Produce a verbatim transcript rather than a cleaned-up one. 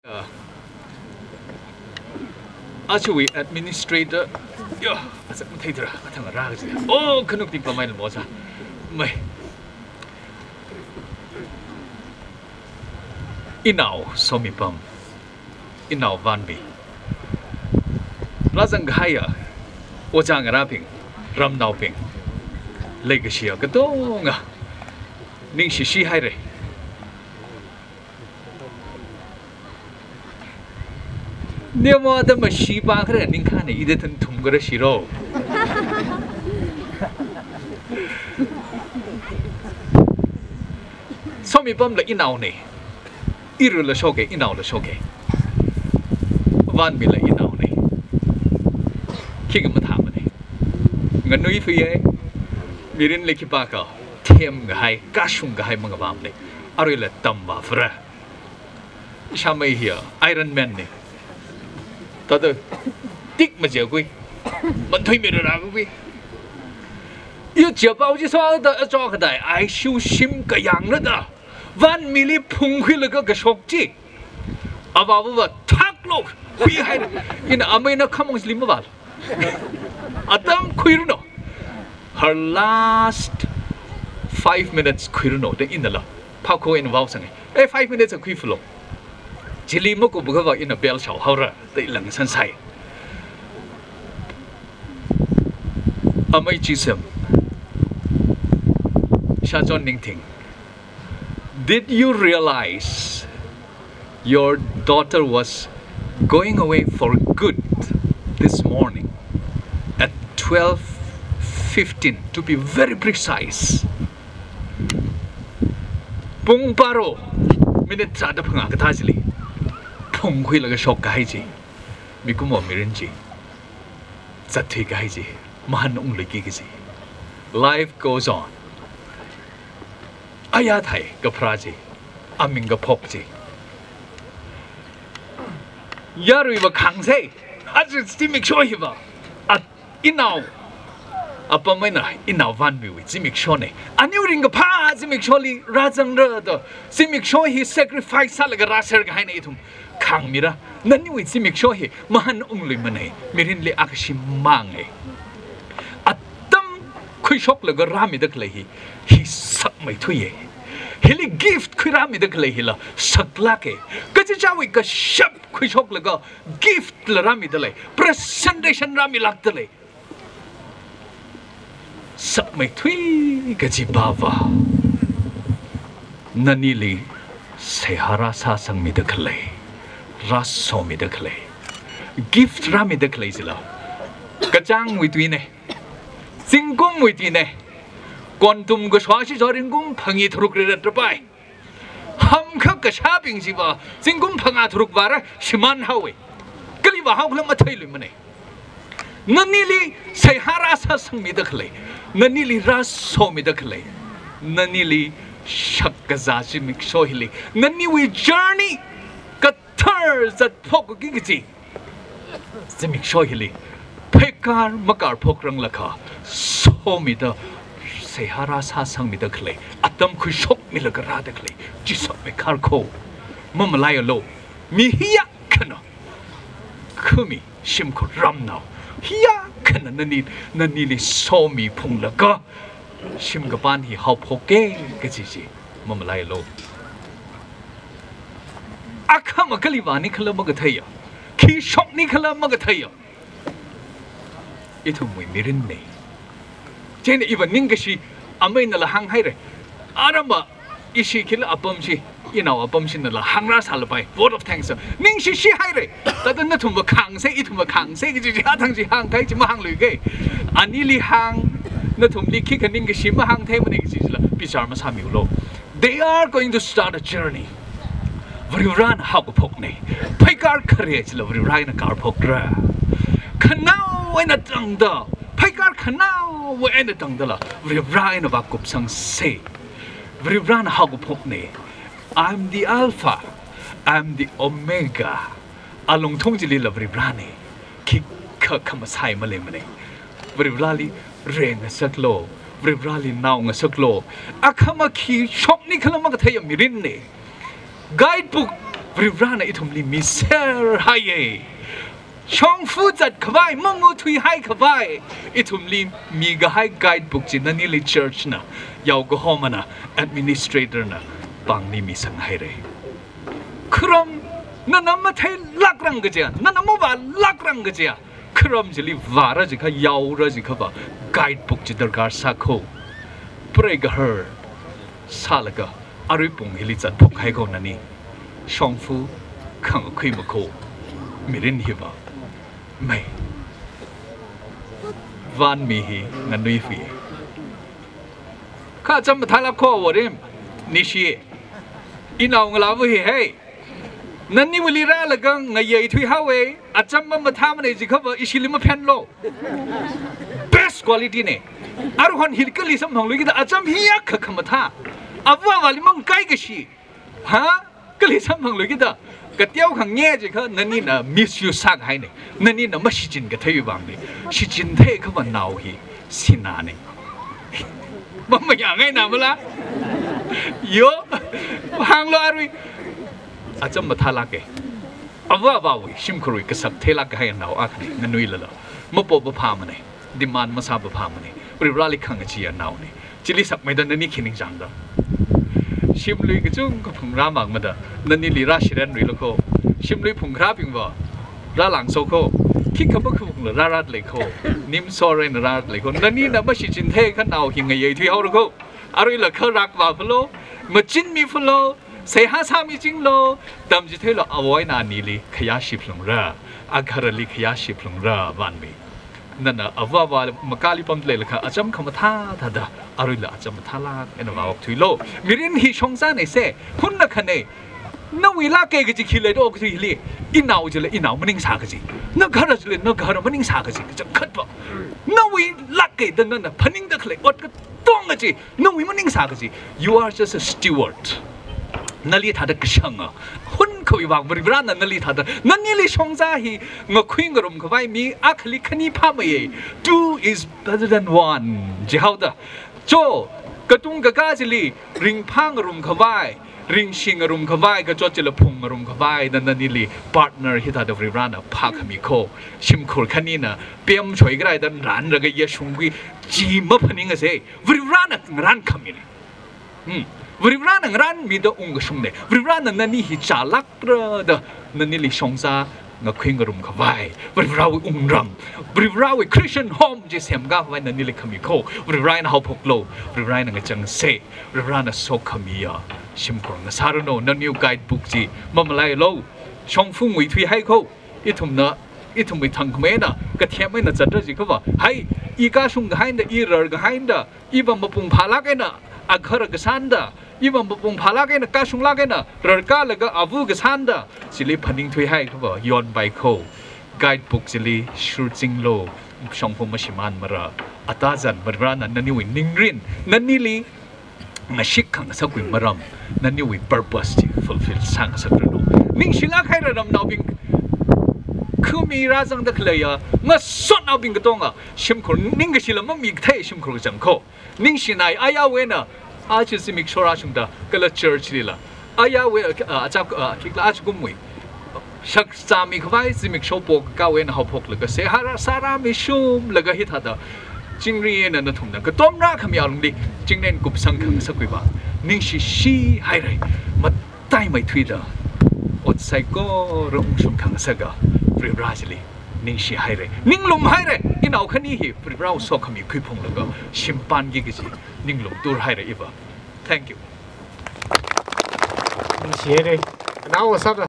Aja wui administrator, yo, aja matheithura, athang rākaji. Oh, khanuk ting pamai lamo sa. Mai. Inao Somipam, inao Vanmi. Rāzang kahaiya, ojā ngarābing, ramnaobing, leikashiya katonga, ningshishi haira. Nemo da mashi pa khare ningkhane ida than thum kara shiro. Somipamla inaone. Irula shoke, inaola shoke. Vanmila inaone. Khikha mathāmane. Nganui fuye. Mirinli khipākha them kahai, kashung kahai mangavamne. Aruila tamva fura. Shamei hiya Iron Man ne. Tada tik majiakhui. Manthui mirara khui. Yu jiapao ji sāda achok kadai. Ai shu shim kayāngna da. Vanmili phungkhuilaga kashok ji. Avāva thaklo. Khui hai. Ina ameina khamong slim val. Atam khuiruno. Her last five minutes khuiruno da inala. Phākho in vao sange. Eh, five minutes a khuifulo. Chili makup kava ina bell shao haora da ilang sansai. Amei Chisem. Shachon Ningting. Did you realize your daughter was going away for good this morning at twelve fifteen, to be very precise? Pung baro minute tharāda phangā kathā chili phungkhuilaga shok kahai chi. Mikumo mirin chi. Zatthui kahai chi. Mahanungluiki kaji. Life goes on. Aya thai kapharā chi, aming kaphok chi. Yaruiva khāngsei, aja zimiksho hiva. A inao, apam eina inao Vanmiwui zimikshone. Aniu ringkaphā zimiksholi rāzangra da. Zimiksho hi sacrifice sālaga rāser kahaina ithum khāngmira. Naniwui zimiksho hi mahanungluimane. Mirinli akha shim mange. Atam khuishoklaga rāmida khalei hi, hi sakmeithuiye. Hili gift khuirāmida khalei hila saklāke. Kachichāwui kashap khuishoklaga gift la rāmida lei, presentation rāmilākda lei. Sakmeithui kaji pava. Nanili seihā rāsāsangmida khalei, rāsomida khalei, gift rāmida khalei chila kachāngwui tuine. Zingkumwui tuine. Kontum kashua shijo ringkum phangā tharuk rirat rapai. Hamkha kashābing chiva zingkum phangā tharuk vāra shimān haowe. Kali vāhaokhala matheiluimane. Nanili seihā rāsāsangmida khalei, nanili rāsomida khalei, nanili shakkazā zimiksho hili, naniwui journey kathar zatphokki kaji zimiksho hili, pheikar makarphokranglakha, somida, seihā rāsāsangmida khalei, atam khuishokmilaga rāda khalei chi sakmeikharko. Mamalaialu, mi hiya khana, khami shimkhur ramnao hiya khana nani, nanili somi phunglaga shim kapān hi haophoke kaji chi mamalaialu. Akhama kali vānikhala makatheiya, khi shoknikhala makatheiya. Ithumwui mirinne. Chieina iva ningkashi ameinala hānghaire. Arama ishi khila apam chi, inao apam chinala hāngrāsālapai. Vote of thanks. Ningshishi haire. Tada nathumva khāngsei, ithumva khāngsei kaji chi athang chi hāngkahai chi mahāngluike. Anili hāng, nathumli khikha ningkashi mahāngtheimane kaji chila bichar masāmiulo. They are going to start a journey. Varivarana haokaphokne. Pheikar khare chila Varivara eina karphokra. Khanaowui eina tangda, pheikar khanaowui eina tangdala Varivara eina vākupsangsei. Varivarana haokaphokne. I'm the Alpha, I'm the Omega. Alungthung chilila Varivarane. Khikha khamasai maleimane. Varivarali rengngasaklo, Varivarali naongasaklo. Akhama khi shoknikhala makatheiya mirinne. Guidebook Varivarana ithumli miser haiye. Shongfa zatkhavai, mangathuihai khavai, ithumli mikahai guidebook chi nanili church na, yaokahomana, administrator na, pāngli misang haire. Kharam, nana matheilākrang kajiya, nana mavālākrang kajiya, kharam chili vāra jikha, yaora jikhava, guidebook chi darkar sākho. Preigahar sālaga, arui pung hili zatphok haikho nani. Shongfa khangakhui makho. Mirin hiva. Mai. Vanmi hi nganuifi. Kha acham mathālākkho Varim. Nishi. Inao ngalāva hi hei. Naniwuili rālaga ngayeithui haowe, acham mamathāmane jikhava ishili maphenlo. Best quality ne. Aruihon hili kali samphangluikida acham hi akha khamathā. Ava avāli mangkai kashi. Ha? Kali samphangluikida. Kateokha nge jikha nanina misuse sākahaine. Nanina mashichin kathei vangli. Shichin theikhava nao hi sināne. Mamayāngaina mala. Yo. Hānglo arui. Acham mathālāke. Ava avāwui, shimkhurwui kasak theilāk kahai nao akhane, nganuilala. Mapopa phāmane, demand masāpa phāmane, Varivarali khangacheeya naone. Chili sakmeida nani khi ningchāngda. Shimlui kachungkha phungrāmangmada, nanili rāshirānluilakho. Shimlui phungrābingva, rālangsokho. Khikha makhaphungla rārat leikho. Nimsor eina rārat leikho. Nanina mashichin theikha nao hi ngayeithui haorakho. Aruila kharak vāphalo, machinmi phalo, seihā sāmichinglo, tamchitheilo, avoina anili khayāshi phalungra, agaharali khayāshi phalungra, vanmi. Nana ava avā makali pamda leilakha, acham khamathā thāda, aruila acham mathālāk eina vāokthuilo. Mirin hi shongzane se, hunna khane, nawuilāke kaji khi leida okathui hili, inao chila inao maningsā kaji, nagahara chila nagahara maningsā kaji, kachangkhatva. Nawuilāke da nana phaningda khalei ot katonga chi, nawui maningsā kaji. You are just a steward. Nali thāda kashanga. Hunkhawui vang Varivarana nali thāda. Nanili shongza hi ngakhui ngarumkhavai mi akhali khani phāmeiye. Two is better than one. Jihaoda. Cho, katung kakā chili ringphā ngarumkhavai, ringshi ngarumkhavai, kachot chila phung ngarumkhavai, da nanili partner hithāda Varivarana phākhamikho. Shimkhur khanina pemshoi karaida ngarānlaga yashungkhui chi maphaningase. Varivarana ngarānkhamine. Hmm. Varivarana ngarānmida ungkashungne. Varivarana nani hi chālākra da nanili shongza ngakhui ngarumkhavai. Varivarawui wungram. Varivarawui Christian home chi semkakhavai nanili khamikho. Varivarana haophoklo. Varivarana ngachangse. Varivarana sokhamiya shimkhur ngasāranu. Naniwui guidebook chi mamalailo. Shongfa nguithui haikho. Ithumna, ithumwui thangkhameina, kathem eina zatra jikhava. Hai, i kashung kahaina, i rar kahaina, iva mapung phālāk eina, agahara kasāna da, iva mapung phālāk eina, kashunglāk eina, rarkālaga ava kasāna da, chili phaningthui haikhava, yonpaikho. Guidebook chili shurchinglo, shongfa mashimānmara. Atazan Varivarana naniwui ningrin, nanili ngashik khangasakwui maram, naniwui purpose chi fulfill sāngasakranu. Ningshilāk haira ramnaobing, khami rāzangda khaleiya, ngasotnaobing katonga, shimkhur ningkashila mamikathei shimkhur kachangkho. Ningshinai, ayāwui eina, aja zimiksho rāshungda, kala church lila. Ayāwui, ah, achak, ah, khikla ajakumwui. Shakzāmikhavai zimiksho pokakāwui eina haophoklaga seihā sārāmishumlaga hithāda. Chingri eina nathumna katom rākhami alungli, chingrin kupsang khangasakwui vang ningshishi haira. Mataimeithuida, ot saikora ungshung khangasaka, Varivara chili ningshi haira. Ninglum haira, inao khani hi Varivarawui sokhami khuiphunglaga shimpānki kaji ninglum tur haira iva. Thank you. Ningshi haira. Nao sāda.